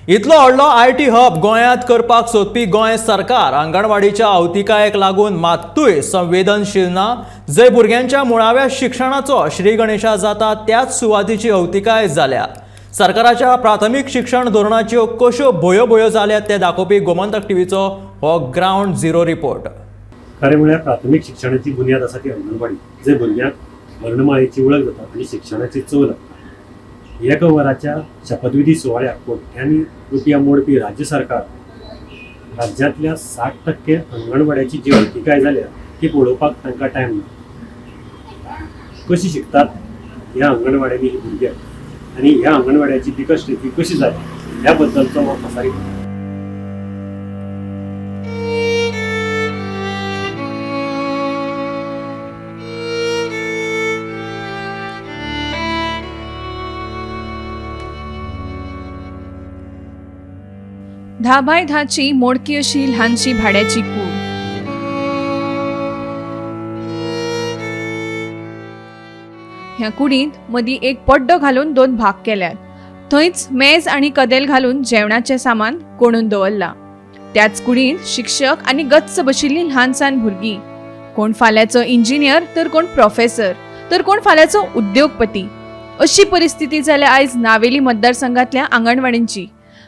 इतलो व्हडलो I T hub गोंयांत करपाक सोदपी गोंय सरकार अंगणवाडीच्या आवतिकायेक लागून मात्तूय संवेदनशील ना. जंय भुरग्यांच्या मुळाव्या शिक्षणाचो श्री गणेशा जाता त्याच सुवातीची अवतिकाय जाल्या. सरकाराच्या प्राथमीक शिक्षण धोरणाच्यो कश्यो भोयो भोयो जाल्यात ते दाखोवपी गोमंतक टीव्हीचो हो ग्रावंड झिरो रिपोर्ट. खरें म्हळ्यार प्राथमीक शिक्षणाची बुन्याद आसा ती अंगणवाडी, जंय भुरग्यांक वर्णमाळेची वळख जाता आनी शिक्षणाची चव लागता. एका वराच्या शपथविधी सुवाळ्याक कोट्यांनी रुपया मोडपी राज्य सरकार राज्यांतल्या 60% अंगणवाड्याची जी अवतिकाय जाल्या ती पळोवपाक तांकां टायम ना. कशी शिकतात ह्या अंगणवाड्यांनी ही भुरगे आनी ह्या अंगणवाड्याची बिकट स्थिती कशी जाली ह्या बद्दलचो हो खासा रिपोर्ट. 10 बाय 10ची मोडकी अशी ल्हानशी भाड्याची कूड. ह्या कुडींत मदीं एक पड्डो घालून 2 भाग केल्यात. थंयच मेज आनी कदेल घालून जेवणाचें सामान कोणून दवरलां. त्याच कुडींत शिक्षक आनी गच्च बशिल्लीं ल्हान सान भुरगीं. कोण फाल्यांचो इंजिनियर तर कोण प्रोफेसर तर कोण फाल्यांचो उद्योगपती. अशी परिस्थिती जाल्या आयज नावेली मतदारसंघांतल्या आंगणवाडींची.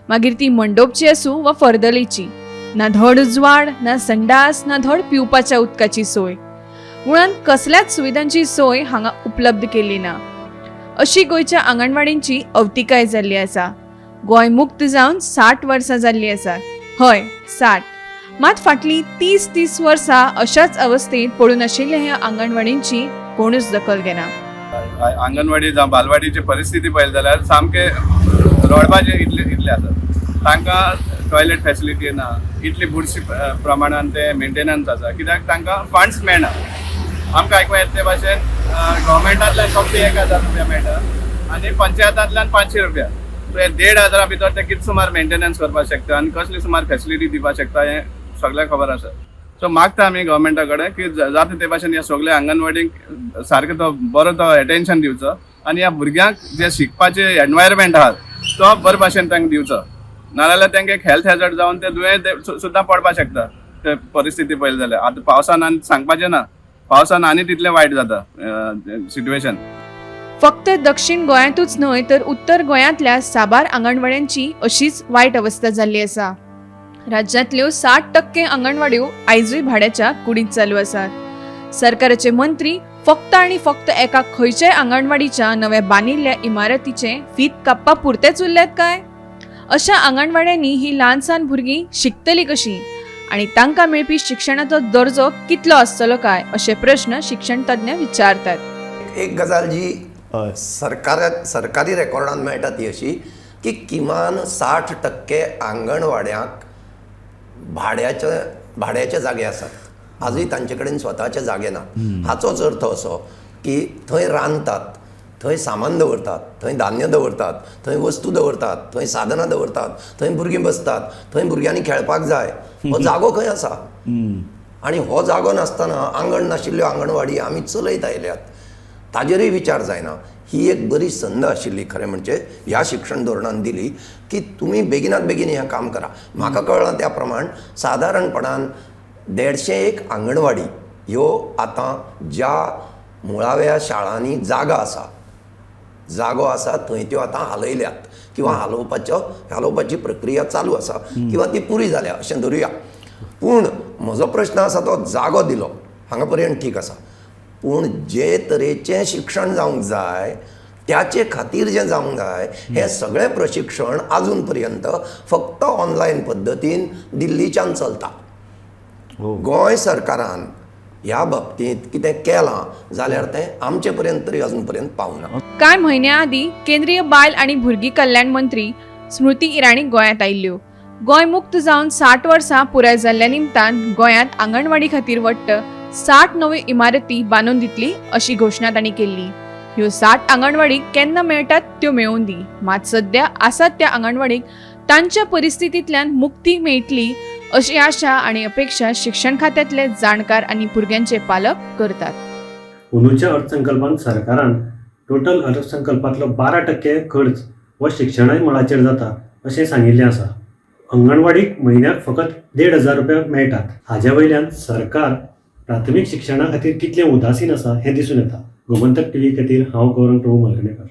मागीर ती मंडोपची आसूं वा फर्दलेची. ना धड उजवाड, ना संडास, ना धड पिवपाच्या उदकाची सोय. मुळांत कसल्याच सुविधांची सोय हांगा उपलब्ध केल्ली ना. अशी गोंयच्या आंगणवाडींची अवतिकाय जाल्ली आसा. गोंय मुक्त जावन 60 वर्सां जाल्लीं आसात. हय, 60. मात फाटलीं 30-30 वर्सां अशाच अवस्थेंत पडून आशिल्ल्या ह्या आंगणवाडींची कोणूच दखल घेना. आंगणवाडी जावं बालवाडीची परिस्थिती पळयली जाल्यार सामके रडपाचे इतले आसा. तांकां टॉयलेट फेसिलिटी ना, इतली बुरशी प्रमाणान ते मेंटेनन्स आसा, कित्याक तांकां फंड्स मेळना. आमकां आयकूंक येता ते भाशेन गव्हर्मेंटांतल्यान फक्त 1000 रुपया मेळटा आनी पंचायतांतल्यान 500 रुपया. सो हे 1500 भितर ते कितें सुमार मेंटेनन्स करपाक शकता आनी कसली सुमार फेसिलिटी दिवपाक शकता हें सगळ्यांक खबर आसा. सो मागता आमी गव्हर्मेंटा कडेन की जाता ते भाशेन ह्या सगळ्या आंगणवाडींक सारको तो बरो तो एटेन्शन दिवचो आनी ह्या भुरग्यांक जे शिकपाचें एनवायरमेंट आहा तो बरे भाशेन तांकां दिवचो, नाजाल्यार तांकां एक हेल्थ हॅजर्ड जावन ते दुयेंत सुद्दां पडपाक शकता. ते परिस्थिती पळयली जाल्यार आतां पावसान आनी सांगपाचें ना, पावसान आनी तितलें वायट जाता सिट्युएशन. फक्त दक्षिण गोंयांतूच न्हय तर उत्तर गोंयांतल्या साबार आंगणवाड्यांची अशीच वायट अवस्था जाल्ली आसा. राज्यांतल्यो 60% आंगणवाड्यो आयजूय भाड्याच्या कुडींत चालू आसात. सरकाराचे मंत्री फक्त आनी फक्त एका खंयच्याय आंगणवाडीच्या नव्या बांदिल्ल्या इमारतीचें फीत कापपा पुरतेच उरल्यात काय? अशा आंगणवाड्यांनी ही ल्हान सान भुरगीं शिकतलीं कशीं आनी तांकां मेळपी शिक्षणाचो दर्जो कितलो आसतलो काय अशे प्रश्न शिक्षण तज्ञ विचारतात. एक गजाल जी सरकारी रेकॉर्डान मेळटा ती अशी की किमान 60% आंगणवाड्यांक भाड्याचे जागे आसात. आजूय तांचे कडेन स्वताचे जागे ना. हाचोच अर्थ असो की थंय रांदतात, थंय सामान दवरतात, थंय धान्य दवरतात, थंय वस्तू दवरतात, थंय साधनां दवरतात, थंय भुरगीं बसतात, थंय भुरग्यांनी खेळपाक जाय. हो जागो खंय आसा? आनी हो जागो नासतना आंगण नाशिल्ल्यो आंगणवाडी आमी चलयत आयल्यात, ताजेरूय विचार जायना. ही एक बरी संद आशिल्ली खरें म्हणजे ह्या शिक्षण धोरणान दिली की तुमी बेगिनात बेगीन हें काम करा. म्हाका कळ्ळां त्या प्रमाण सादारणपणान 150 आंगणवाडी ह्यो आतां ज्या मुळाव्या शाळांनी जागा आसा, जागो आसा थंय त्यो आतां हालयल्यात किंवा हालोवपाची प्रक्रिया चालू आसा किंवा ती पुरी जाल्या अशें धरुया. पूण म्हजो प्रश्न आसा तो जागो दिलो हांगा पर्यंत ठीक आसा, पूण जे तरेचें शिक्षण जावंक जाय त्याचे खातीर जें जावंक जाय हें सगळें प्रशिक्षण आजून पर्यंत फक्त ऑनलायन पद्दतीन दिल्लीच्यान चलता. गोंय सरकारान ह्या बाबतींत कितें केलां जाल्यार तें आमचे पर्यंत तरी अजून पर्यंत पावना. कांय म्हयन्या आदीं केंद्रीय बायल आनी भुरगीं कल्याण मंत्री स्मृती इराणी गोंयांत आयिल्ल्यो. गोंय मुक्त जावन 60 वर्सां पुराय जाल्ल्या निमतान गोंयांत आंगणवाडी खातीर वट्ट 60 नव्यो इमारती बांदून दितली अशी घोशणा तांणी केल्ली. ह्यो 60 आंगणवाडी केन्ना मेळटात त्यो मेळून दी, मात सद्या आसात त्या आंगणवाडीक तांच्या परिस्थितींतल्यान मुक्ती मेळटली अशी आशा आनी अपेक्षा शिक्षण खात्यांतले जाणकार आनी भुरग्यांचे पालक करतात. अंदूच्या अर्थसंकल्पान सरकारान टोटल अर्थसंकल्पांतलो 12% खर्च हो शिक्षणा मळाचेर जाता अशें सांगिल्लें आसा. अंगणवाडीक म्हयन्याक फकत 1500 रुपया मेळटात. हाज्या वयल्यान सरकार प्राथमीक शिक्षणा खातीर कितलें उदासीन आसा हें दिसून येता. गोमंतक टीव्ही खातीर हांव गौरंग प्रभू मलगणेकर.